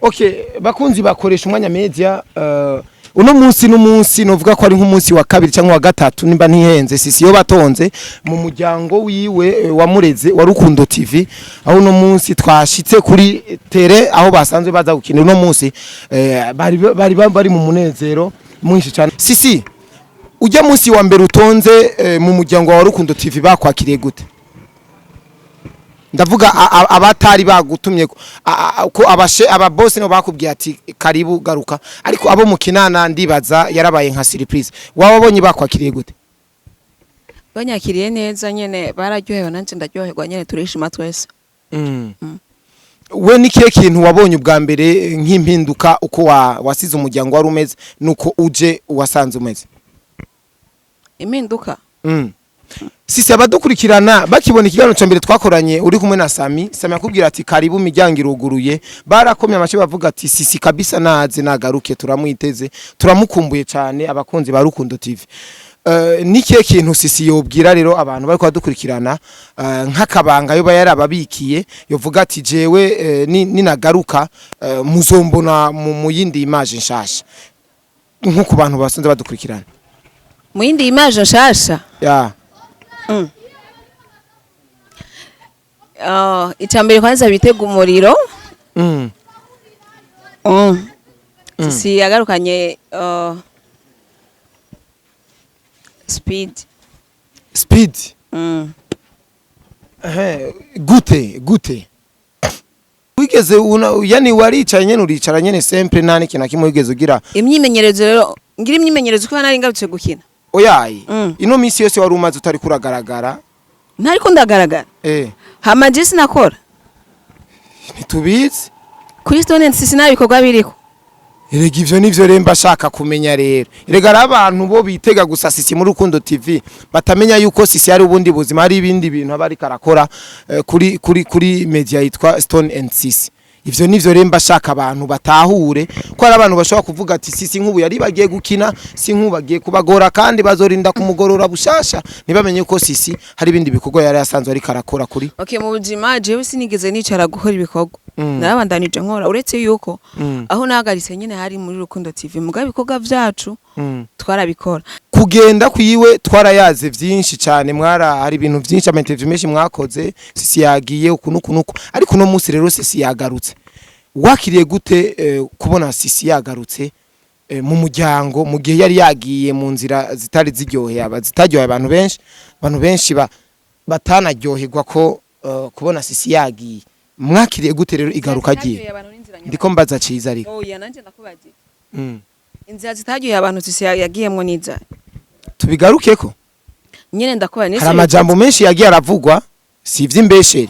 Okay, bakunzi bakoresha umwanya media, uno munsi n'umunsi novuga ko ari nk'umunsi wa kabiri cyangwa wa gatatu nimba ntihenze, Sisi yo batonze mu muryango wiwe, wamureze wa Rukundo TV, aho uno munsi twashitse kuri terrain aho basanzwe baza gukina. Uno munsi bari mu munezero mwinshi cyane. Sisi, ujya munsi wa mbere utonze mu muryango wa Rukundo TV, bakwakiriye gute? Ndavuga abatari bagutumye ko abashe aba boss no bakubwiye ati karibu garuka, ariko abo mukinana ndibaza yarabaye nka surprise. Wababonye bakwakiriye gute? Banyakiriye neza nyene, bararyohewe, nanje ndaryoherwa nyene, turishima twese. We ni kihe kintu wabonye ubwa mbere nk'impinduka uko wasize umuryango wari umeze nuko uje wasanze umeze? Impinduka? Sisi, abadukurikirana bakibona ikiganiro cya mbere twakoranye uri kumwe na Sami, Sami akubwira ati karibu, imiryango iruguruye, barakomye amashyi bavuga ati Sisi kabisa naze nagaruke, turamwiteze, turamukumbuye cyane, abakunzi ba Rukundo TV. Ni kihe kintu Sisi yobwira rero abantu bari kubadukurikirana, nk'akabanga yoba yarababikiye, yovuga ati jewe ninagaruka muzombona mu yindi image nshasha, nko ku bantu basanze badukurikirana? Mu yindi image nshasha? Ya. Icya mbere kwanza bitega umuriro. Sisi yagarukanye speed. Speed? Mm. Ehe, gute gute wigeze una, yani waricaye nyene, uricara nyene simple, nta n'ikintu na kimwe wigeze ugira? Imyimenyerezo rero, ngira imyimenyerezo kuko nari ngarutse gukina. Oyayi. Mm. Ino minsi yose wari umaze utari kuragaragara? Ntariko ndagaragara. Hama je sinakora? Ntitubizi. Kuri Stone Sisi nta bikorwa biriko. Erega ivyo nivyo rero mba shaka kumenya rero. Erega ari abantu bo bitega gusa Sisi muri Rukundo TV, batamenya yuko Sisi hari ubundi buzima, hari ibindi bintu aba ariko arakora kuri media yitwa Stone and Sisi. Ivyo nivyo rero mba shaka abantu batahure, ko hari abantu bashobora kuvuga ati Sisi nk'ubu yari bagiye gukina, si nk'ubu bagiye kubagora kandi bazorinda kumugorora bushasha, ntibamenye ko Sisi hari ibindi bikorwa yari asanzwe ariko arakora kuri Okay, mu buzima jewe sinigeze nicara gukora ibikorwa. Narabandanije nkora, uretse yuko aho nahagaritse nyine hari muri Rukundo TV, mugabo ibikorwa vyacu twarabikora. Kugenda kwiwe twarayaze vyinshi cyane, mwara hari ibintu vyinshi, ama interview menshi mwakoze, Sisi yagiye uku nuku nuku, ariko uno munsi rero Sisi yagarutse. Wakiriye gute kubona Sisi yagarutse mu muryango, mu gihe yari yagiye mu nzira zitari ziryoheye aba zitaryoheye abantu benshi, abantu benshi batanaryoherwa ko kubona Sisi yagiye? Mwakiriye gute rero igaruka agiye? Ndiko mbaza ciza ariko. Oya, nanje ndakubajije. Inzira zitaryoheye abantu Sisi yagiyemwo niza? Tubigarukeko. Nyene ndakubaza. Hari amajambo menshi yagiye aravugwa, si ivy'imbeshere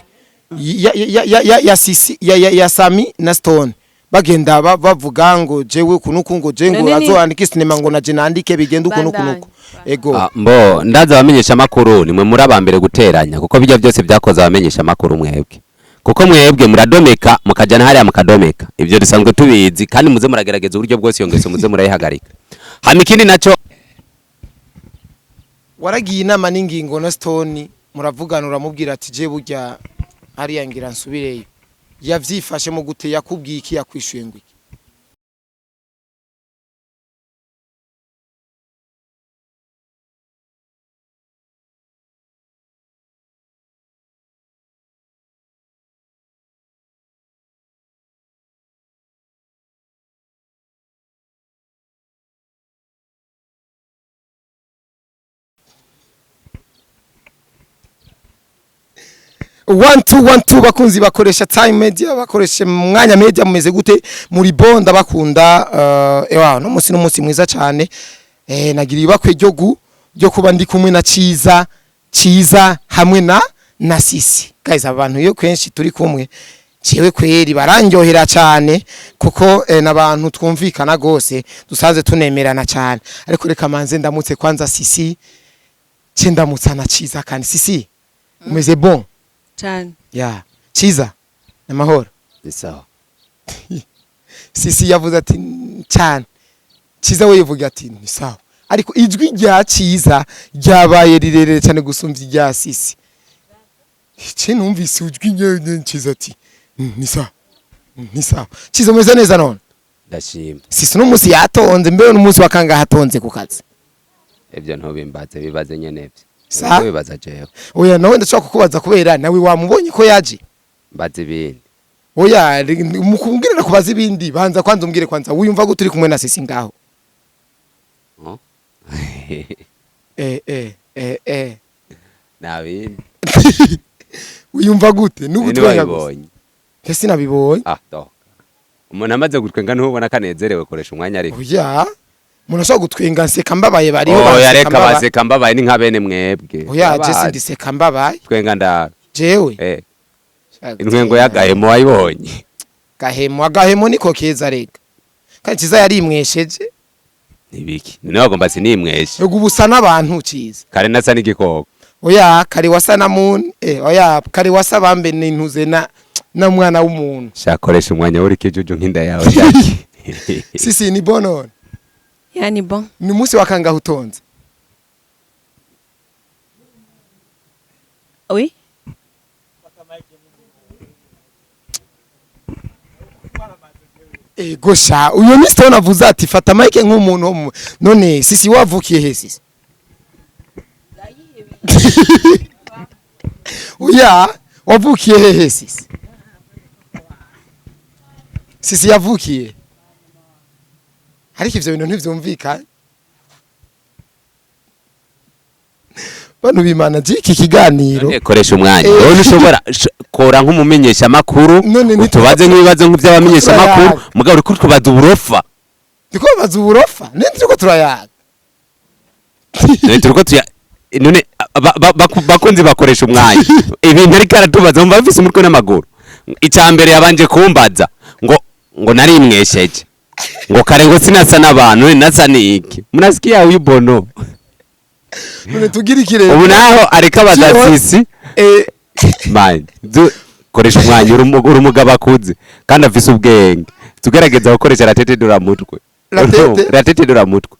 ya Sisi ya Sami na Stone, bagenda bavuga ngo jewe uku nuku, ngo je ngo None azoandike sinema, ngo naje nandike, bigenda uku nuku Bandanye. nuku. Ego. Ah, mbo ndaza abamenyesha makuru nimwe muri abambere guteranya, kuko bijya byose byakoze abamenyesha makuru mwebwe, kuko mwebwe muradomeka mukajana hariya mukadomeka, ivyo dusanzwe tubizi, kandi muze muragerageza uburyo bwose iyo ngeso muze murayihagarika. Hama ikindi naco, Waragiye inama n'ingingo na Stone, muravugana, uramubwira ati je burya hariya ngira nsubireyo. Yavyifashe mu gute? Yakubwiye iki? Yakwishuye ngo iki? One two one two, bakunzi bakoresha Time Media, bakoresha mwanya media, mumeze gute? Muri bonda bakunda, ewa no munsi no munsi mwiza cyane, nagiriye ibakwe ryo kuba ndi kumwe na Ciza, Ciza hamwe na Sisi. Guys, abantu iyo kenshi turi kumwe jewe kweri barandyohera cyane, kuko n'abantu twumvikana gose, dusanze tunemerana cyane. Ariko reka manze ndamutse kwanza Sisi, ce ndamutsa na Ciza. Kandi Sisi, umeze bon? Cyane. Ya Ciza, namahoro? Ni sawa. Sisi yavuze ati cyane, Ciza we yivuga ati ni sawa, ariko ijwi rya Ciza ryabaye rirerire cyane gusumvya irya Sisi. Ice numvise ijwi nyene Ciza ati ni sawa. Ni sawa. Ciza, umeze neza none? Ndashima. Sisi n'umunsi yatonze, mbe n'umunsi wa kangahe atonze ku kazi? Ibyo ntubimbaze, bibaze nyene ivyo. Sa? Bibaza jewe. Oya, nawe ndashobora kukubaza kubera nawe wamubonye ko yaje. Mbaza ibindi. Oya, mukubwira kubaza ibindi, banza kwanza umbwire kwanza wiyumva gute uri kumwe na Sisi ngaho? Oh. Eh eh eh eh. Nta bindi. Wiyumva gute? Nubu twenga gusa. Wabibonye? Ese nabibonye. Ah, doka umuntu amaze gutwenga ntubona kanezerewe, koresha umwanya ariko. Oya, umuntu ashobora gutwenga nseka mbabaye bariho. Oya. Banseka Reka. mbabaye. Baseka mbabaye ni nka bene mwebwe. Oya, je Abazi. sindiseka mbabaye. Twenga ndara. Jewe. Eh, intwengo y'agahemo wayibonye? Gahemo, agahemo niko keza rega, kandi Ciza yarimwesheje. Nibiki none wagomba sinimweshe? Ego, ubusa n'abantu, Ciza. Kare nasa n'igikoko. Oya, kare wasa na muntu, eh, oya, kare wasa bambe nintuze na mwana w'umuntu. Shakoresha umwanya uri kijuju nk'inda yawe Jackie. Sisi, ni bon none? Yani bon. Ni umunsi wa kangahe utonze? Oui. Ego sha, uyo ni Stone avuze ati fata mic nk'umuntu wo none Sisi wavukiye he, Sisi? Oya, wavukiye hehe, Sisi? Sisi yavukiye, ariko ivyo bintu ntivyumvikana, bantu bimana iki kiganiro. None koresha umwanya. Eh. Wowe ntushobora kora nk'umumenyesha makuru None utubaze nk'ibibazo nk'iby'abamenyesha makuru. Turayaga. Mugabo uriko utubaza uburofa. Ndiko baza uburofa none turiko turayaga. None turiko tuya none bakunzi bakoresha umwanya, ibintu ariko aratubaza mumva bifise umutwe n'amaguru. Icya mbere yabanje kumbaza ngo narimwesheje, ngo kare ngo sinasa n'abantu, none nasa n'iki? Munasikia uyu bono. None tugira ikirere. Ubu naho ariko abaza Sisi. Eh. Man, koresha umwanya, uri umugabo akuze kandi afise ubwenge, tugerageza gukoresha la tête de la mutwe. La tête? La tête de la mutwe.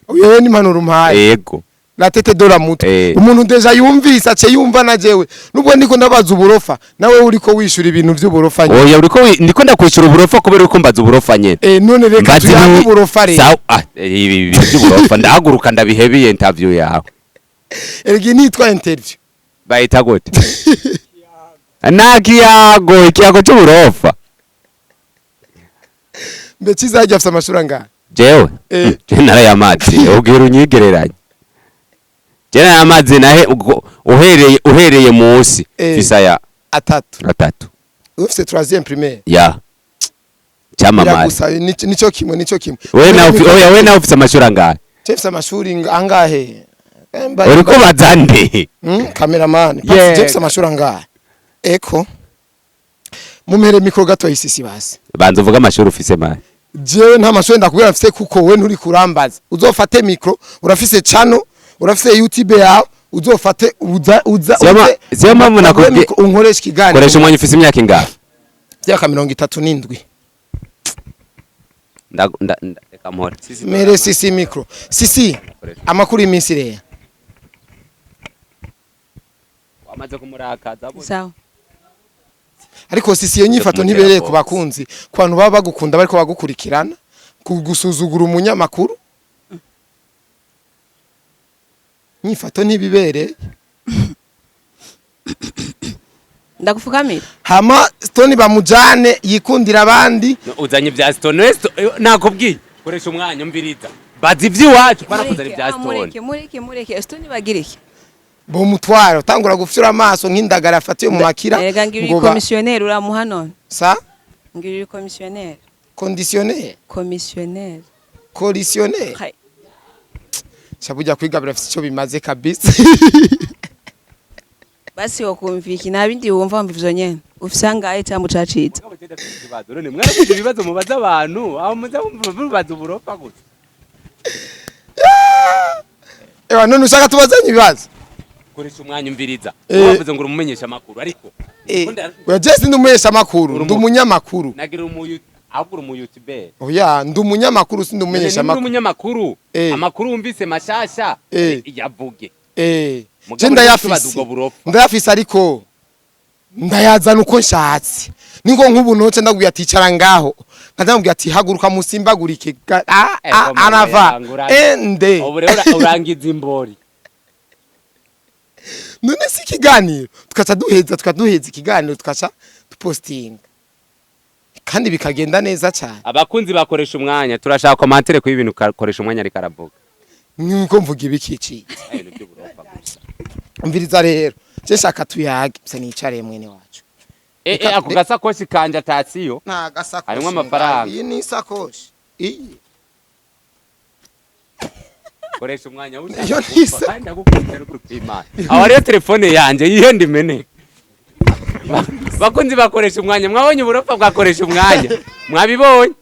Uyo ni impanuro umpaye? Yego. La tête de la mutwe. Eh. Umuntu déjà yumvise ace yumva na jewe nubwo ndiko ndabaza uburofa, nawe uriko wishura ibintu vy'uburofa nyene. Oya, uriko ndiko ndakwishura uburofa kubera uriko mbaza uburofa nyene. Eh, none reka Mbaza tuyange uburofa rero. Sawa, ah, ibi by'uburofa ndahaguruka ndabihebiye interview yawe. Erega nitwa interview. Bayita gute? Nta kiyago, ikiyago cy'uburofa. Mbe Cizajya afise amashuri angahe? Jewe? Eh. Je narayamazi, ubwira unyigereranye, je narayamazi nahe ubwo uhereye munsi. Eh. Fisa ya Atatu. Atatu. Ufise 3e primaire? Ya cyamamare. Biragusa, nico kimwe, nico kimwe. We nawe oya, we nawe ufise amashuri angahe? Je mfise amashuri angahe? Eh, Uriko baza nde? Cameraman. Yeah. Je mfise amashuri angahe? Eko mumere micro gato yisisi basi. Banza uvuge amashuri ufise mani. Jewe nta mashuri ndakubwira mfise kuko we nturi kurambaza. Uzofate micro, urafise channel, urafise YouTube yawe, uzofate uza Siyo siyo mpamvu nakubwiye- unkoresha ikiganiro. Koresha umwanya, ufise imyaka ingahe? Myaka 37. Reka mpore. Mere Sisi micro. Sisi, amakuru y'iminsi reya? Wamaze kumurakaza. Sawa. Ariko Sisi, iyo nyifato kumutera ntibereye ku box. bakunzi, ku bantu baba bagukunda bariko bagukurikirana, kugusuzugura umunyamakuru, nyifato ntibibereye. Ndagufukamira. Hama Stone bamujane yikundira abandi. Uzanye ibya Stone. Nakubwiye koresha umwanya, umviriza, baza iby'iwacu barakuzana ibya Stone. Mureke, mureke, mureke Stone bagira iki? Bomutwara utangura gufyura amaso nk'indagara afatiwe mu makira. Erega ngira uri ngo commissionnaire, uramuha none. Sa? Ngira uri commissionnaire. Conditionnel? Commissionnaire. Conditionnel. Hai. Shabuja kwiga birafise ico bimaze kabisa. Basi wokumva iki? Nta bindi wumva, wumva ivyo nyene. Ufise angahe cyangwa ucacitse? None mwarakuze ibibazo mubaza abantu aho muza mubaza uburofa gusa. Ewa, none ushaka tubazanye ibibazo? Koresha umwanya, umviriza. Eh. Wavuze ngo uri umumenyesha amakuru ariko Oya, je sindi umumenyesha amakuru, Uri ndi umunyamakuru. Nagira umuyu, ahubwo uri umuyutuberi. Oya, ndi umunyamakuru, sindi umumenyesha Niba uri amakuru. umunyamakuru, Eh. amakuru wumvise mashasha Eh. yavuge. Eh, Mugabo je uri ndayafise. kutubaza ubwo burofa. Ndayafise ariko. Ndayazana uko nshatse. Niko nk'ubu noce ndabwiye ati icara ngaho, nkazamubwira ati haguruka musimbagurike anava ende. Ubu rero urangiza imbori. None si ikiganiro tukaca duheza, tukaduheza ikiganiro, tukaca dupostinga kandi bikagenda neza cyane. Abakunzi bakoresha umwanya, turashaka commentaire ku ibintu ukoresha umwanya ariko aravuga. Nkuko mvuga ibikiciye. Ibintu by'uburofa gusa. Umviriza rero, je nshaka tuyage se, nicare mwene wacu. Ako gasakoshi kanje atasiyo. Nta gasakoshi. Harimwo amafaranga. Iyi ni isakoshi iyi. Koresha umwanya. Iyo ntisa. Kandi ndagukunda n'ukuri kw'Imana. Aho rero telefone yanje yihenda imene. Bakunzi bakoresha umwanya, mwabonye uburofa bwakoresha umwanya, mwabibonye.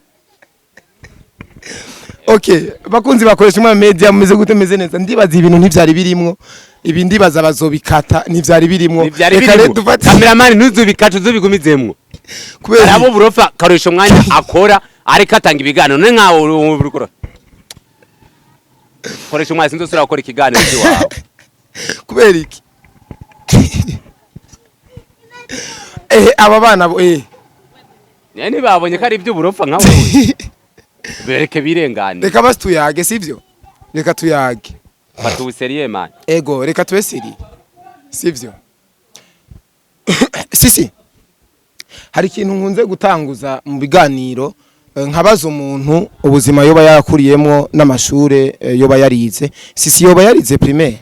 Okay, bakunzi bakoresha umwanya media, mumeze gute? Meze neza? Ndibaza ibintu ntivyari birimwo ibi, ndibaza bazobikata, ntivyari birimwo. Ntivyari Reka rero birimwo. dufate. Cameraman, ntuzubikate, uzubigumizemwo. Kubera Arabo burofa karesha umwanya akora ariko atanga ibiganiro, none nkawe uri gukora koresha umwanya, sinzosubira gukora ikiganiro cy'iwawe. Kubera iki? Aba bana bo. Niyo ntibabonye ko ari iby'uburofa nkawe, bereke birengane. Reka basi tuyage, sivyo? Reka tuyage. Fata ubusérieux, man. Ego, reka tube sérieux, sivyo? Sisi hari ikintu nkunze gutanguza mu biganiro, nkabaza umuntu ubuzima yoba yakuriyemwo n'amashure yoba yarize. Sisi yoba yarize primaire?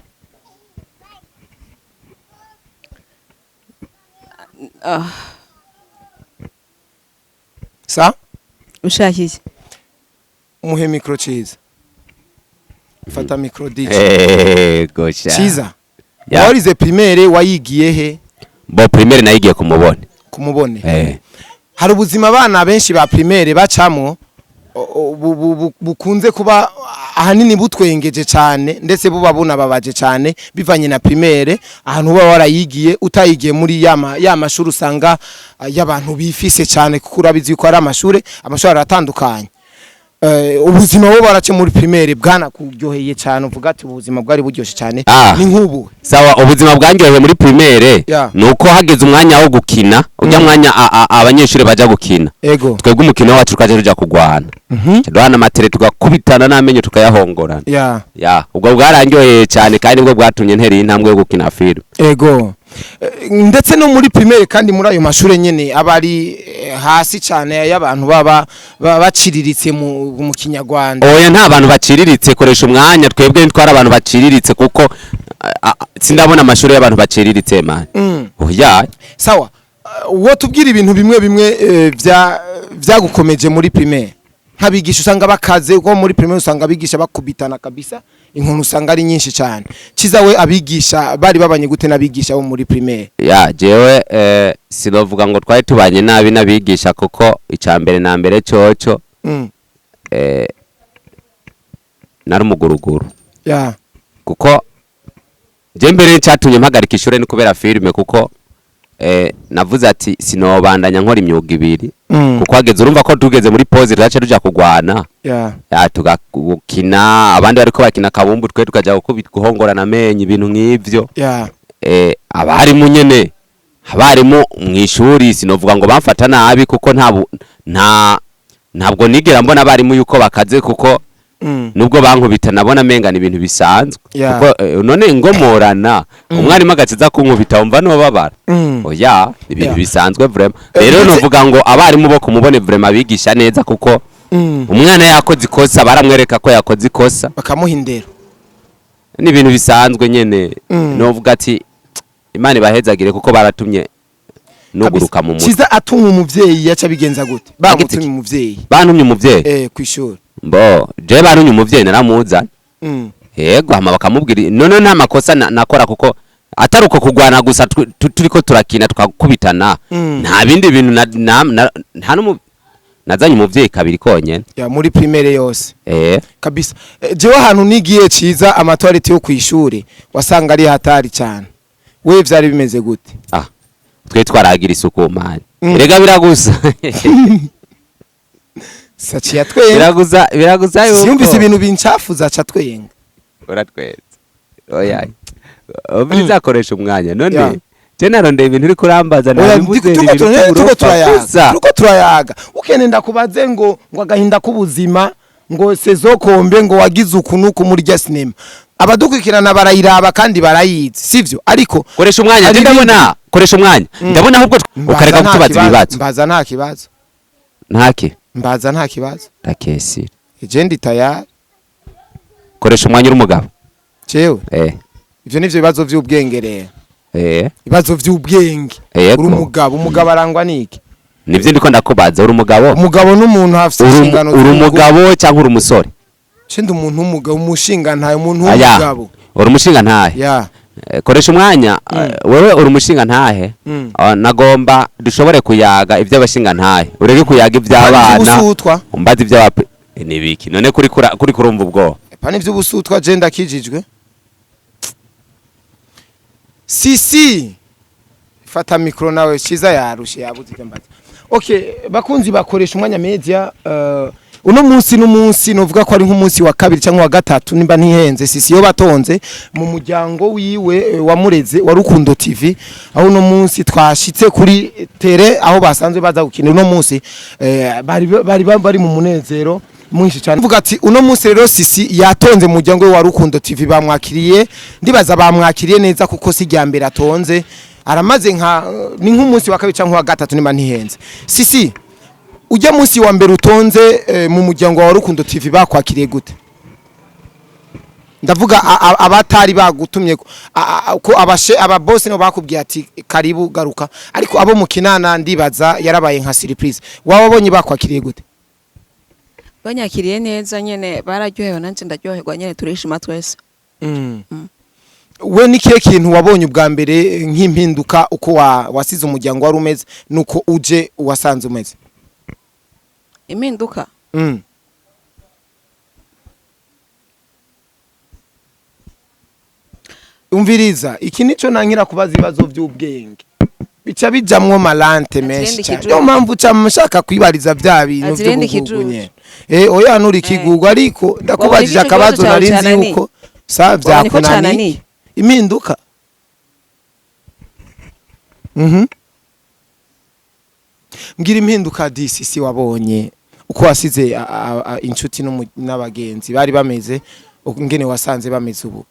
Ah. Sa? Ushaka iki? Umuhe micro Ciza, fata micro DJ. Ego sha. Ciza. Ya. Warize primaire, wayigiye he? Bo primaire nayigiye kumubona. Kumubone. Eh. Hari ubuzima abana benshi ba primaire bacamwo bukunze kuba ahanini butwengeje cyane, ndetse buba bunababaje cyane, bivanye na primaire ahantu uba warayigiye, utayigiye muri ya mashuri usanga y'abantu bifise cyane, kuko urabizi yuko ari amashuri aratandukanye. Ubuzima bo barace muri primaire bwana kuryoheye cyane, uvuga ati ubuzima bwari buryoshye cyane? Ah. Ni nk'ubu? Sawa, ubuzima bwanjyoheye muri primaire nuko hageze umwanya wo gukina, ujya mwanya abanyeshuri baja gukina, twebwe umukino wacu tukaja tuja kugwana, duhana amatere, tugakubitana n'amenyo tukayahongorana. Ya, ubwo bwarandyoheye cyane kandi nibwo bwatumye ntera intambwe yo gukina filime. Ego. Ndetse no muri primaire kandi muri ayo mashure nyene aba ari hasi cyane y'abantu baba baciriritse mu Kinyarwanda. Oya, nta bantu baciriritse, koresha umwanya, twebwe ntitwari abantu baciriritse kuko sindabona amashuri y'abantu baciriritse, man. Oya. Sawa. Wo tubwira ibintu bimwe bimwe vya vyagukomeje muri primaire, nk'abigisha usanga bakaze, kuko muri primaire usanga abigisha bakubitana kabisa, inkuru usanga ari nyinshi cyane. Ciza we, abigisha bari babanye gute n'abigisha bo muri primaire? Ya, jewe sinovuga ngo twari tubanye nabi n'abigisha, kuko icya mbere na mbere coco nari umuguruguru. Kuko je mbere cyatumye mpagarika ishure ni kubera filime, kuko navuze ati sinobandanya nkora imyuga ibiri. Kuko hageze, urumva ko tugeze muri pause turaca tuja kugwana. Ya, tugakina, abandi bariko bakina kabumbu, twe tukaja guhongorana amenyo, ibintu nk'ivyo. Abarimu nyene, abarimu mw'ishuri sinovuga ngo bamfata nabi, kuko ntabwo nigera mbona abarimu yuko bakaze, kuko nubwo bankubita nabona menga ni ibintu bisanzwe. Kuko none ngomorana umwarimu agaciza kunkubita, wumva nobabara? Oya, ibintu bisanzwe vraiment. Rero novuga ngo abarimu bo kumubone vraiment abigisha neza, kuko umwana yakoze ikosa baramwereka ko yakoze ikosa. Bakamuha indero. Ni ibintu bisanzwe nyene. Novuga ati Imana ibahezagire kuko baratumye nuguruka mu mutwe. Ciza atumwa umuvyeyi yaca bigenza gute? Agite Bamutumye umuvyeyi? Bantumye umuvyeyi? Kwishuri. Mbo je bantumye umuvyeyi naramuzana. Yego, hama bakamubwira none nta makosa nakora, kuko atari uko kugwana gusa turiko turakina tukakubitana. Nta bindi bintu nta nazanye umuvyeyi kabiri konyene. Ya, muri primaire yose? Eh. Kabisa. Jewe ahantu nigiye, Ciza, amatoilette yo kwishuri wasanga ari hatari cyane. We vyari bimeze gute? Ah, twe twaragira isuku, man. Erega biragusa. Saciye atwenga. Biragusa, biragusa yuko Siyumvise ibintu bincafuza aca twenga. Uratwetse, oya, ubizakoresha umwanya none. Je narondeye ibintu uri kurambaza, Oya, nabivuze. Turiko turayaga, gusa. Turiko turayaga. Ukene ndakubaze ngo agahinda k'ubuzima, ngo sezokombe, ngo wagize uku nuku muri rya sinema. Abadukurikirana barayiraba kandi barayizi, sivyo? Ariko Koresha umwanya. Hari Je ndabona koresha umwanya, ndabona ahubwo Mbaza ukareka nta kutubaza kibazo, ibibazo. Mbaza nta kibazo. Ntaki. Mbaza nta kibazo. Ndakesira. Je ndi tayari. Koresha umwanya, uri umugabo? Jewe? Eh. Ivyo nivyo bibazo vy'ubwenge rero. Ibibazo vy'ubwenge. Yego. Uri umugabo, umugabo arangwa niki? Nivyo ndiko ndakubaza, uri umugabo? Umugabo n'umuntu afite inshingano Uri z'urugo. umugabo cyangwa uri umusore? Je ndi umuntu w'umugabo, umushinga ntaye, umuntu Aya. w'umugabo. Uri umushinga ntahe? Ya. Koresha umwanya, wewe uri umushinga ntahe. Nagomba dushobore kuyaga iby'abashinga ntahe, ureke kuyaga iby'abana. Ivy'ubusutwa. Umbaza iby'abape nibiki none kuri kurumva ubwoba? Pani ivy'ubusutwa, je ndakijijwe. Sisi, fata micro nawe. Ciza yarushe, yabuze ivyo mbaza. Okay, bakunzi bakoresha umwanya media, uno munsi n'umunsi novuga ko ari nk'umunsi wa kabiri cyangwa wa gatatu nimba ntihenze, Sisi yo batonze mu muryango wiwe, wamureze wa Rukundo TV, aho uno munsi twashitse kuri terrain aho basanzwe baza gukina. Uno munsi bari mu munezero mwinshi cyane. Mvuga ati uno munsi rero Sisi yatonze mu muryango we wa Rukundo TV, bamwakiriye, ndibaza bamwakiriye neza kuko si rya mbere atonze, aramaze nka ni nk'umunsi wa kabiri cyangwa wa gatatu nimba ntihenze. Sisi, ujya munsi wa mbere utonze mu muryango wa Rukundo TV bakwakiriye gute? Ndavuga abatari bagutumye ko abashe aba boss nibo bakubwiye ati karibu garuka, ariko abo mukinana ndibaza yarabaye nka surprise. Wababonye bakwakiriye gute? Banyakiriye neza nyene, bararyohewe nanje ndaryoherwa nyene, turishima twese. We ni kihe kintu wabonye ubwa mbere nk'impinduka uko wasize umuryango wari umeze nuko uje wasanze umeze? Impinduka? Umviriza, iki nico nankira kubaza ibibazo by'ubwenge, bica bijamwo malante menshi Azirinde cyane. ikijuju. Niyo mpamvu uca mushaka kwibariza bya bintu Azirinde by'ubugugu ikijuju. nyene. Oya, nuri kigugu, ariko ndakubajije Wabona akabazo ikibazo cyawe nari nzi cananiye. yuko sa Wabona ko vyakunaniye. cananiye. Impinduka. Mbwira impinduka DCC wabonye uko wasize inshuti n'abagenzi bari bameze, ngene wasanze bameze ubu.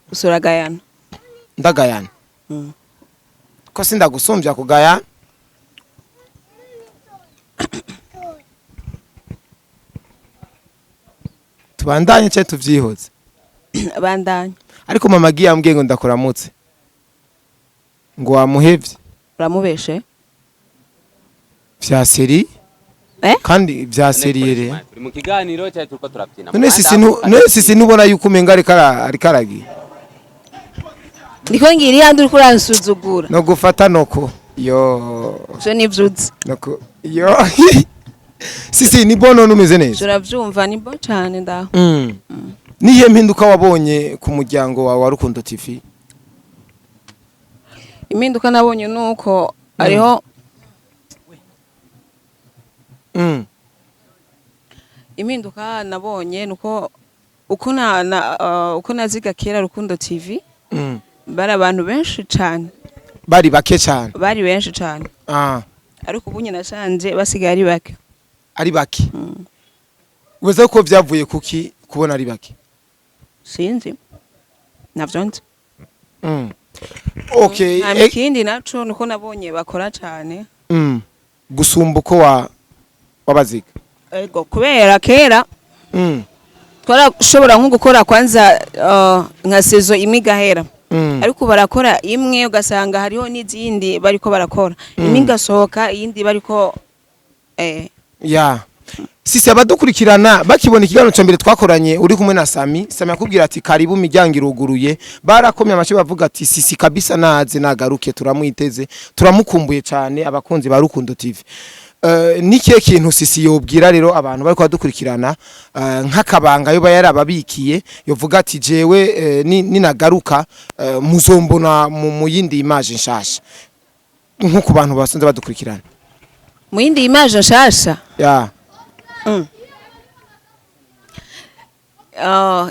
Gusura gayana. Ndagayana? Ko sindagusumbya kugaya. Tubandanye cye tuvyihoze? Bandanya. Ariko mama agiye ambwiye ngo ndakuramutse, ngo wamuhevye. Uramubeshe. Vya seri? Eh? Kandi vya seriye rero. Turi mu kiganiro cyari turiko turabyina. None Sisi none Sisi ntubona yuko umenga ariko aragiye? Ndiko ngira iyandi, uriko uransuzugura. No gufata noko yo. Ivyo nivyo uzi. Noko yo. Sisi, ni bono, numeze neza? Turavyumva, ni bo cane ndaho. Nihe mpinduka wabonye ku muryango wawe wa Rukundo TV? Impinduka nabonye nuko ariho impinduka nabonye nuko uko na uko naziga kera Rukundo TV bari abantu benshi cane. Bari bake cyane? Bari benshi cane. Ariko ubu nyine nasanze basigaye ari bake. Ari bake. Ubuze ko vyavuye kuki kubona ari bake? Sinzi, navyo nzi. Okay. Hama ikindi naco nuko nabonye bakora cane. Gusumba uko wa wabaziga? Ego, kubera kera twarashobora nko gukora kwanza nka saison imwe igahera, ariko barakora imwe ugasanga hariho n'izindi bariko barakora, imwe igasohoka iyindi bariko Ya Sisi, abadukurikirana bakibona ikiganiro cya mbere twakoranye uri kumwe na Sami, Sami akubwira ati karibu, imiryango iruguruye, barakomye amashyi bavuga ati Sisi kabisa naze nagaruke, turamwiteze, turamukumbuye cyane. Abakunzi ba Rukundo TV, ni kihe kintu Sisi yobwira rero abantu bariko badukurikirana, nk'akabanga yoba yarababikiye, yovuga ati jewe ninagaruka muzombona mu yindi image nshasha, nko ku bantu basanze badukurikirana? Mu yindi image nshasha? Ya.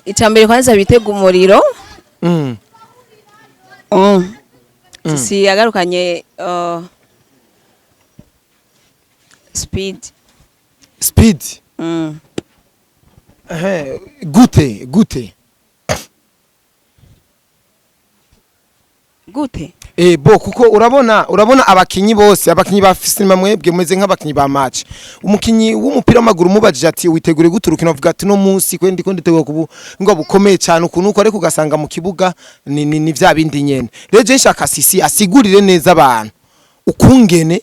Icya mbere kwanza bitega umuriro. Sisi yagarukanye speed. Speed. Mm. Ehe, gute gute? Gute? Bo kuko urabona abakinyi bose, abakinyi ba sinema, mwebwe mumeze nk'abakinyi ba match. Umukinyi w'umupira w'amaguru mubajije ati witegure gute urukino, avuga ati no munsi kwe ndiko nditegura kubu ngo bukomeye cyane ukuntu uko, ariko ugasanga mu kibuga ni vya bindi nyene. Rero je nshaka Sisi asigurire neza abantu ukungene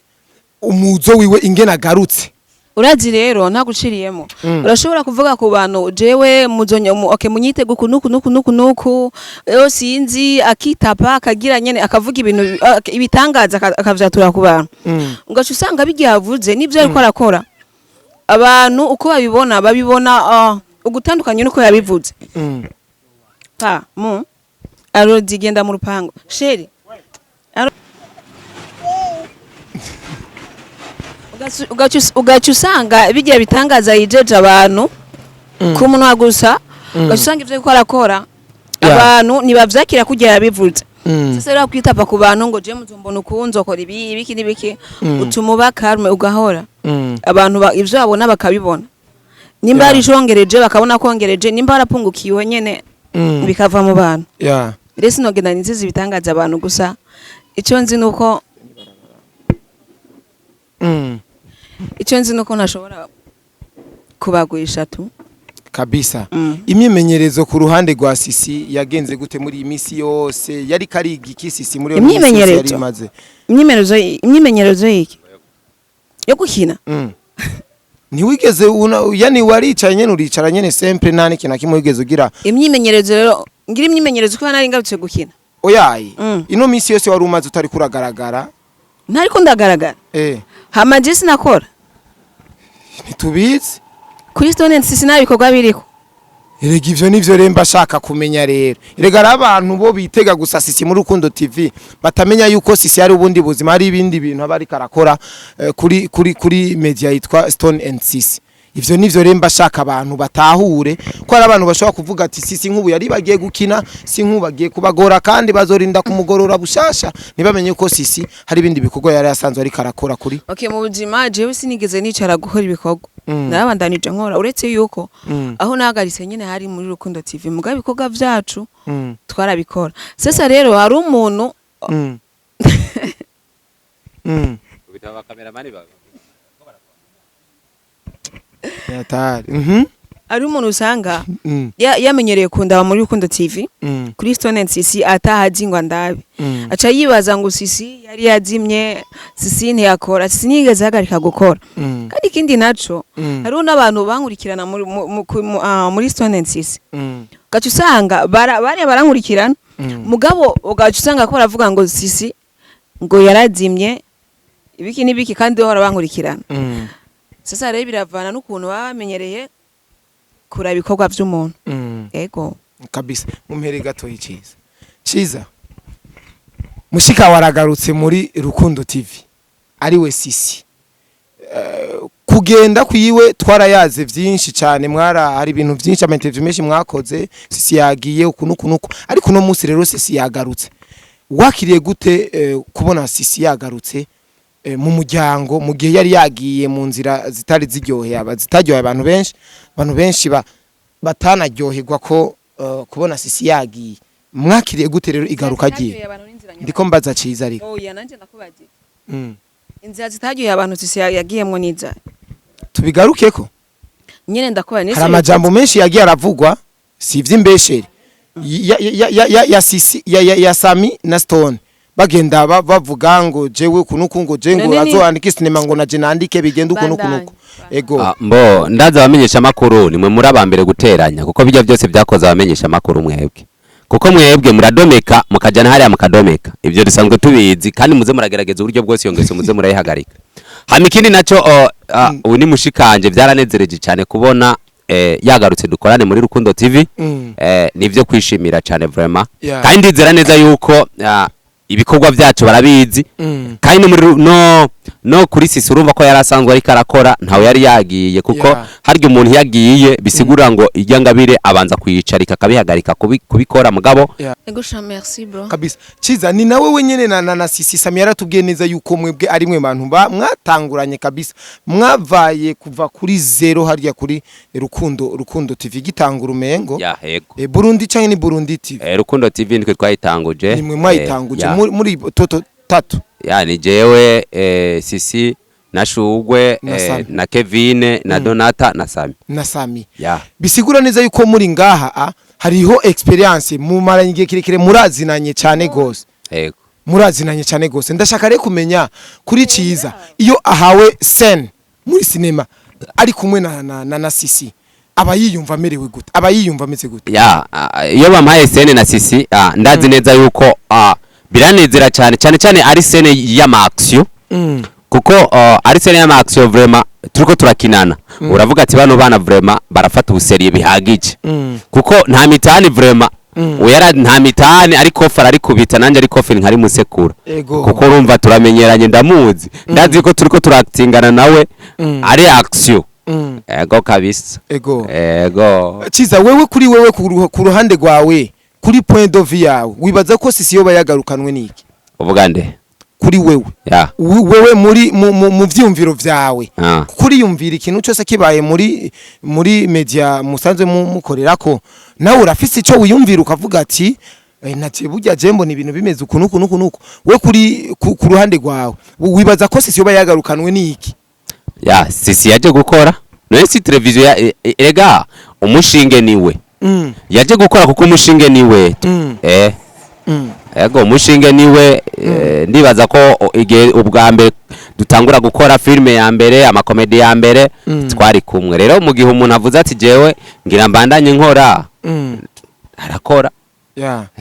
umuzo wiwe ingene agarutse. Urazi rero, ntaguciriyemo, urashobora kuvuga ku bantu jewe muzonya mu, okay, munyitege uku nuku nuku nuku nuku, rero sinzi, akitapa akagira nyene akavuga ibintu ibitangaza akavyatura ku bantu, ugaca usanga bigiye avuze n'ivyo ariko arakora, abantu uko babibona babibona ugutandukanye nuko yabivuze. Pa mu arodi genda mu rupango chéri. Ugaca usanga bigiye bitangaza yijeje abantu ku munwa gusa, ugaca usanga ivyo ariko arakora abantu ntibavyakira kugira yabivuze. Sasa rero kwitapa ku bantu ngo je muzombona uku, nzokora ibi, ibiki n'ibiki, utuma uba calme ugahora. Abantu ivyo babona bakabibona, nimba hari icongereje bakabona kongereje, nimba harapungukiwe nyene bikava mu bantu. Rero sinogenda nizizi ibitangaza abantu gusa, icyo nzi nuko icyo nzi nuko ntashobora kubagurisha tu. Kabisa. Mm. Imyimenyerezo ku ruhande rwa Sisi yagenze gute muri iyi minsi yose? Yari kariga iki Sisi muri iyo minsi yose yari Imyimenyerezo? imaze? Imyimenyerezo yiki? Yo gukina? Ntiwigeze yani waricaye nyene, uricara nyene sempre, nta n'ikintu na kimwe wigeze ugira? Imyimenyerezo rero, ngira imyimenyerezo kuba nari ngarutse gukina? Oyayi. Mm. Ino minsi yose wari umaze utari kuragaragara. Ntariko ndagaragara? Eh. Hama je sinakora? Ntitubizi. Kuri Stone Sisi nta bikorwa biriko. Erega ivyo nivyo rero mba shaka kumenya rero. Erega ari abantu bo bitega gusa Sisi muri Rukundo TV, batamenya yuko Sisi hari ubundi buzima, hari ibindi bintu aba ariko arakora kuri media yitwa Stone and Sisi. Ivyo nivyo rero mba shaka abantu batahure, ko hari abantu bashobora kuvuga ati Sisi nk'ubu yari bagiye gukina, si nk'ubu bagiye kubagora kandi bazorinda kumugorora bushasha, ntibamenye ko Sisi hari ibindi bikorwa yari asanzwe ariko arakora kuri Okay, mu buzima jewe sinigeze nicara gukora ibikorwa. Narabandanije nkora, uretse yuko aho nahagaritse nyine hari muri Rukundo TV, mugabo ibikorwa vyacu twarabikora. Sasa rero hari umuntu Yatari. Hari umuntu usanga yamenyereye kundaba muri Rukundo TV, kuri Stone and Sisi atahazi ngo andabe, aca yibaza ngo Sisi yari yazimye, Sisi ntiyakora. Sisi ntiyigeze ahagarika gukora. Kandi ikindi naco, hariho n'abantu bankurikirana muri, mu, mu, ku- mu, ah, muri Stone and Sisi, ugaca usanga bariya barankurikirana, mugabo ugaca usanga ko baravuga ngo Sisi ngo yarazimye, ibiki n'ibiki, kandi bahora bankurikirana. Sasa rero biravana n'ukuntu baba bamenyereye kuraba ibikorwa vy'umuntu. Ego. Kabisa. Mumpere gato Ciza. Ciza, mushika waragarutse muri Rukundo TV ari we Sisi. Kugenda kwiwe twarayaze vyinshi cyane, mwara hari ibintu vyinshi, ama interview menshi mwakoze, Sisi yagiye uku nuku nuku, ariko uno munsi rero Sisi yagarutse. Wakiriye gute kubona Sisi yagarutse mu muryango, mu gihe yari yagiye mu nzira zitari ziryoheye aba zitaryoheye abantu benshi, abantu benshi batanaryoherwa ko kubona Sisi yagiye? Mwakiriye gute rero igaruka agiye? Ndiko mbaza Ciza ariko. Oya, nanje ndakubagiye. Inzira zitaryoheye abantu Sisi yagiyemwo niza? Tubigarukeko. Nyene ndakubaye. Hari amajambo menshi yagiye aravugwa, si ivy'imbeshere, ya Sisi ya Sami na Stone, bagenda bavuga ngo jewe kunuku, ngo je ngo None azoandike sinema, ngo naje nandike, bigenda uku nuku Bandanye, nuku. Ego. Ah, mbo ndaza abamenyesha makuru nimwe muri aba mbere guteranya, kuko bijya byose byakoze abamenyesha makuru mwebwe, kuko mwebwe muradomeka mukajana hariya mukadomeka, ibyo dusanzwe tubizi, kandi muze muragerageza uburyo bwose iyo ngeso muze murayihagarika. Hama ikindi naco, ubu ni mushikanje, byaranezereje cyane kubona yagarutse dukorane muri Rukundo TV. Nivyo kwishimira cyane vraiment. Kandi ndizera neza yuko ibikorwa byacu barabizi, kandi no muri no No kuri Sisi urumva ko yari asanzwe ariko arakora, ntawe yari yagiye kuko harya umuntu yagiye bisigura ngo ijya ngabire abanza kuyicarika akabihagarika kubikora mugabo. Ego sha, merci bro. Kabisa. Ciza, ni nawe wenyene na Sisi. Sami yaratubwiye neza yuko mwebwe ari mwe bantu mwatanguranye kabisa, mwavaye kuva kuri zero harya kuri Rukundo TV gitangura umengo. Ya, yego. Burundi canke ni Burundi TV? Rukundo TV nitwe twayitanguje. Ni mwe mwayitanguje? Ya. Muri toto tatu? Ya, ni jewe, Sisi na Shugwe, Na Sami. na Kevine na Donata na Sami. Na Sami. Ya. Bisigura neza yuko muri ngaha hariho experience, mumaranye igihe kirekire, murazinanye cyane gose. Yego. Murazinanye cyane gose. Ndashaka rero kumenya kuri Ciza, iyo ahawe scène muri sinema ari kumwe na Sisi, aba yiyumva amerewe gute, aba yiyumva ameze gute? Ya, iyo bampaye scène na Sisi, ndazi neza yuko biranezera cyane cyane cyane ari scène y'ama action, kuko ari scène y'ama action vraiment turiko turakinana, uravuga ati bano bana vraiment barafata ubu sérieux bihagije, kuko nta mitani vraiment. Uyara nta mitani, ariko fara arikubita nanjye ariko feri nkari musekura. Kuko urumva turamenyeranye, ndamuzi, ndazi ko turiko turakitingana nawe ari action. Ego kabisa. Ego. Ego. Ciza, wewe kuri wewe, ku ruhande rwawe, kuri point de vue yawe, wibaza ko Sisi yoba yagarukanwe n'iki? Uvuga nde? Kuri wewe. Ya. Wewe muri mu vyumviro vyawe, kuriyumvira ikintu cyose kibaye muri media musanzwe mukorerako, nawe urafise ico wiyumvira ukavuga ati naje burya je mbona ibintu bimeze uku nuku nuku nuku. We ku ruhande rwawe, wibaza ko Sisi yoba yagarukanwe n'iki? Ya, Sisi yaje gukora. None si televiziyo ya erega umushinge niwe yaje gukora, kuko umushinge niwe. Ego, umushinge niwe. Ndibaza ko igihe ubwa mbere dutangura gukora filime ya mbere, amakomedi ya mbere, twari kumwe. Rero mu gihe umuntu avuze ati jewe ngira mbandanye nkora, arakora.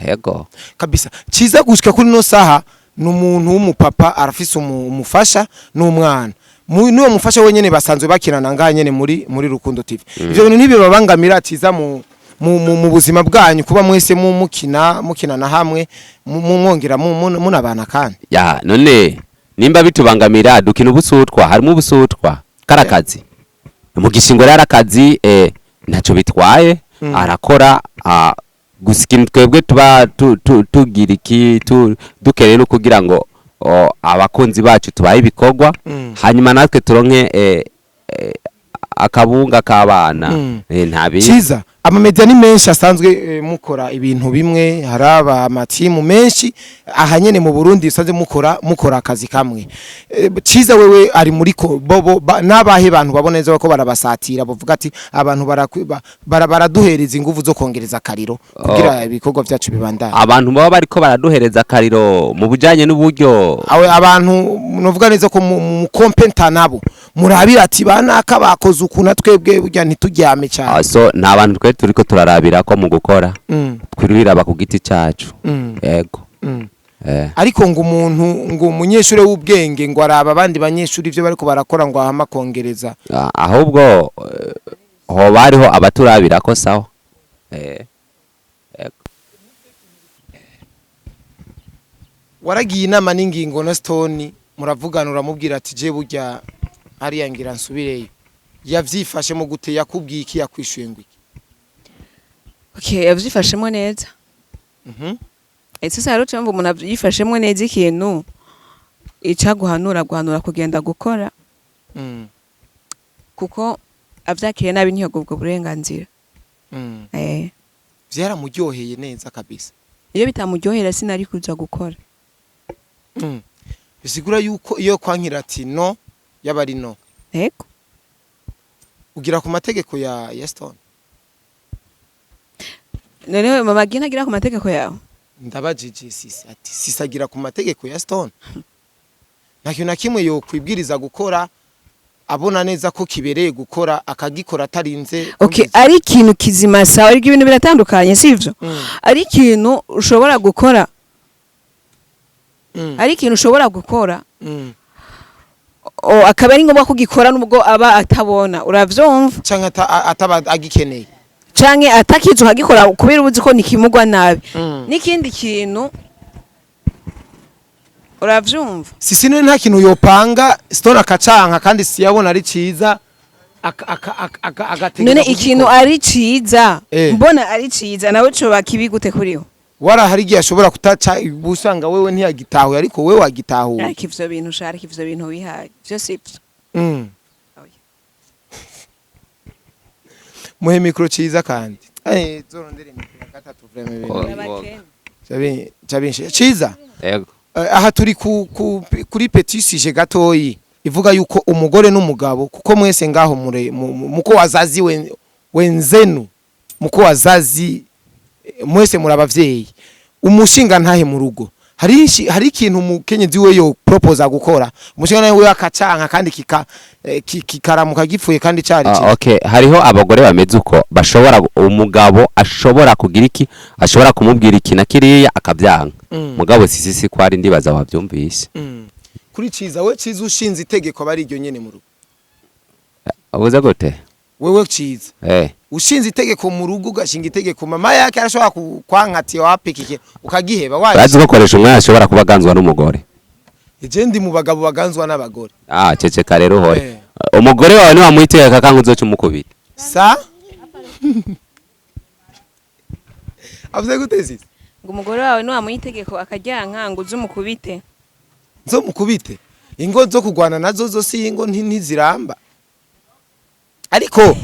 Ego. Kabisa. Ciza, gushika kuri no saha ni umuntu w'umupapa, arafise umufasha n'umwana. N'uwo mufasha wenyene basanzwe bakinana ngaha nyene muri Rukundo TV. Ivyo bintu ntibibabangamira, Ciza, mu buzima bwanyu, kuba mwese mukina mukinana hamwe, mwongera munabana kandi? Ya, none nimba bitubangamira, dukina ubusutwa, harimo ubusutwa karakazi mu gishingo. Rero akazi ntacyo bitwaye. Arakora, gusa ikintu twebwe tuba tugira iki dukeneye no kugira ngo abakunzi bacu tubahe ibikorwa, hanyuma natwe turonke akabunga k'abana. Nta bindi. Ciza, amamedia ni menshi asanzwe mukora ibintu bimwe, haraba amatimu menshi aha nyene mu Burundi usanzwe mukora akazi kamwe. Ciza wewe ari muri ko bobo n'abahe bantu babona neza ko barabasatira, bavuga ati abantu baraduhereza inguvu zo kongereza akariro kugira ibikorwa vyacu bibandanye? Abantu baba bariko baraduhereza akariro mu bujanye n'uburyo? Awe abantu novuga neza ko mu competa nabo murabira ati banaka bakoze ukuntu, twebwe burya ntituryame cyane. So nta bantu twe turiko turarabira ko mu gukora, twiriraba ku giti cacu. Yego. Ariko ngo umuntu, ngo umunyeshuri w'ubwenge ngo araba abandi banyeshuri ivyo bariko barakora, ngo ahama kongereza. Ahubwo hoba hariho abaturabira ko sawa. Yego. Waragiye inama n'ingingo na Stone, muravugana, uramubwira ati je burya hariya ngira nsubireyo. Yavyifashe mu gute? Yakubwiye iki? Yakwishuye ngo iki? Okay, yavyifashemo neza. Ese sasa rero cyumva umuntu avyifashemo neza, ikintu icaguhanura guhanura kugenda gukora, kuko avyakiriye nabi ntiyobwa ubwo burenganzira. Vyaramuryoheye neza kabisa. Iyo bitamuryohera sinari kuja gukora. Bisigura yuko iyo kwankira ati no, yaba ari no. Yego. Ugira ku mategeko ya Stone? Noneho mama agira ntagira ku mategeko yawe? Ndabajije Sisi ati Sisi agira ku mategeko ya Stone, nta kintu na kimwe yokwibwiriza gukora, abona neza ko kibereye gukora akagikora atarinze Okay. kumviriza. Ari ikintu kizima sawa, ariko ibintu biratandukanye, sivyo? Ari ikintu ushobora gukora, ari ikintu ushobora gukora, akaba ari ngombwa kugikora nubwo aba atabona, uravyumva? Canke ataba agikeneye. Canke atakizi ukagikora kubera ubuzi ko nikimugwa nabi. N'ikindi kintu Uravyumva? Sisi none nta kintu yopanga Stone akacanka kandi siyabona ari ciza, agategeka None kugikora. ikintu ari ciza, mbona ari ciza, nawe coba kibi gute kuriho? Wara hari igihe ashobora kutaca, usanga wewe ntiyagitahuye ariko wewe wagitahuye. Ariko ivyo bintu ushaka, ivyo bintu wihaye vyo sivyo. Oya. Muhe micro ciza kandi zorondere micro ya gatatu vraiment ibintu Abakene. Cabinshi ciza. Yego. Aha turi kuri petit sujet gatoyi ivuga yuko umugore n'umugabo, kuko mwese ngaho mure muko wazazi wenzenu, muko wazazi, mwese muri abavyeyi, umushinga ntahe mu rugo hari ikintu umukenyezi we yo proposa gukora, umushinga ntahe we akacanka kandi kikaramuka gipfuye kandi cari Ah, cyiza. okay, hariho abagore bameze uko, bashobora umugabo ashobora kugira iki, ashobora kumubwira iki na kiriya akabyanga. Mugabo sisi ko ari, ndibaza wabyumvise. Kuri ciza, we ciza, ushinze itegeko aba ari iryo nyene mu rugo? Ubuze gute? Wewe ciza, ushinze itegeko mu rugo, ugashinga itegeko, mama yake arashobora kwanka ati wapikike, ukagiheba waje. Urazi ko koresha umwanya ashobora kuba aganzwa n'umugore. Je ndi mu bagabo baganzwa n'abagore. Ah, ceceka rero uhore. Umugore wawe niwamuhitegeka kanga, uzoca umukubita. Sa avuze gute sisi? Ngo umugore wawe niwamuha itegeko akaryanka, ngo uze umukubite. Nzo mukubite? Ingo zo kugwana nazo zo si ingo, ntiziramba, ariko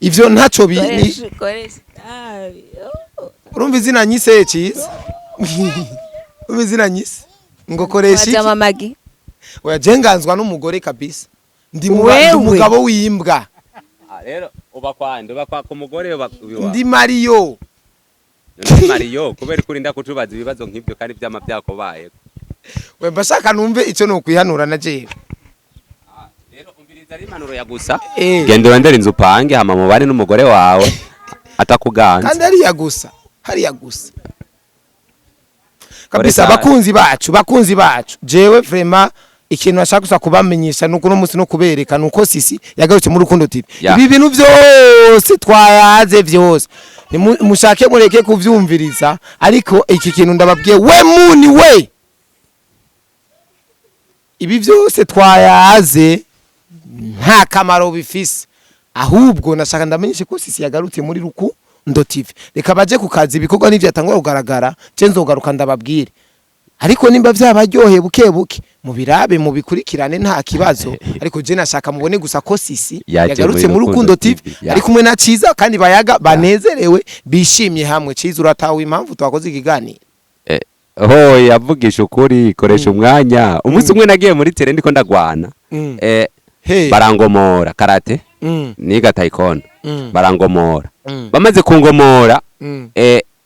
ivyo ntaco Koresha, koresha itabi. Oh. Urumva izina nyise ciza, urumva izina nyise ngo koresha iki? Wajama magi. Oya, je nganzwa n'umugore kabisa, ndi mu Wewe? ndi umugabo w'imbwa. Rero uba kwande, uba kwa ku mugore, uba Ndi Mario. Mario, kubera ko urinda kutubaza ibibazo nk'ibyo kandi byama byakubaye. We mbashaka numve ico nokwihanura na jewe. Rero umviriza, ari impanuro ya gusa. Genda urondere inzu upange, hama mubane n'umugore wawe atakuganza. Kandi hariya gusa, hariya gusa kabisa. Ore. Bakunzi bacu, bakunzi bacu, jewe vraiment ikintu nashaka gusa kubamenyesha nuko uno munsi no kubereka nuko Sisi yagarutse muri Rukundo TV. Ibi bintu byose twayaze byose mushake mureke kuvyumviriza, ariko iki kintu ndababwiye, we muni we, ibi byose twayaze nta kamaro bifise, ahubwo nashaka ndamenyeshe ko Sisi yagarutse muri Rukundo TV. Reka baje ku kazi, ibikorwa n'ivyo yatangwa kugaragara, ce nzogaruka ndababwire. Ariko nimba vyabaryoheye buke buke mubirabe, mubikurikirane, nta kibazo, ariko je nashaka mubone gusa ko Sisi Yaje yagarutse muri muri Rukundo Rukundo TV, TV, ya. ari kumwe na Ciza kandi bayaga banezerewe bishimye hamwe. Ciza, uratawe impamvu twakoze ikiganiro? Ho yavugisha ukuri, koresha umwanya. Umunsi umwe nagiye muri terrain ndiko ndagwana, Hey. barangomora karate, niga taekwondo. Barangomora. Bamaze kungomora,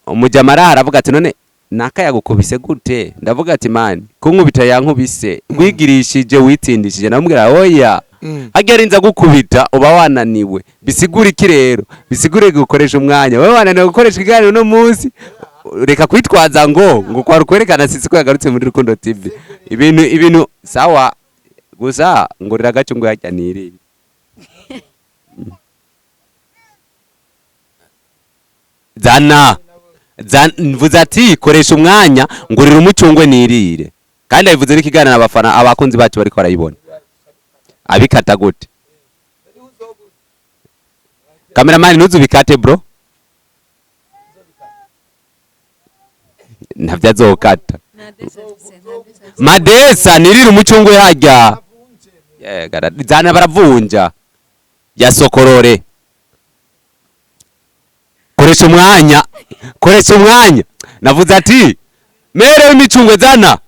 umujamara aravuga ati: "None naka yagukubise gute?" Ndavuga ati: "Man, kunkubita yankubise wigirishije, witsindishije." Namubwira: "Oya, harya arinza gukubita uba wananiwe." Bisigura iki rero? Bisigure gukoresha umwanya. Wowe wananiwe gukoresha ikiganiro uno munsi, reka kwitwaza ngo kwari kwerekana Sisi ko yagarutse muri Rukundo TV. Ibintu sawa gusa, ngurira agacungu harya nirire. Zana mvuze ati koresha umwanya, ngurira umucungwe nirire, kandi abivuze n'ikiganiro, abafana, abakunzi bacu bariko barayibona. Abikata gute? Cameraman, ntuzubikate bro, ntavyo azokata. Madesa nirire umucungwe harya. Zana, baravunja yasokorore. Koresha umwanya, koresha umwanya. Navuze ati mere w'imicungwe zana.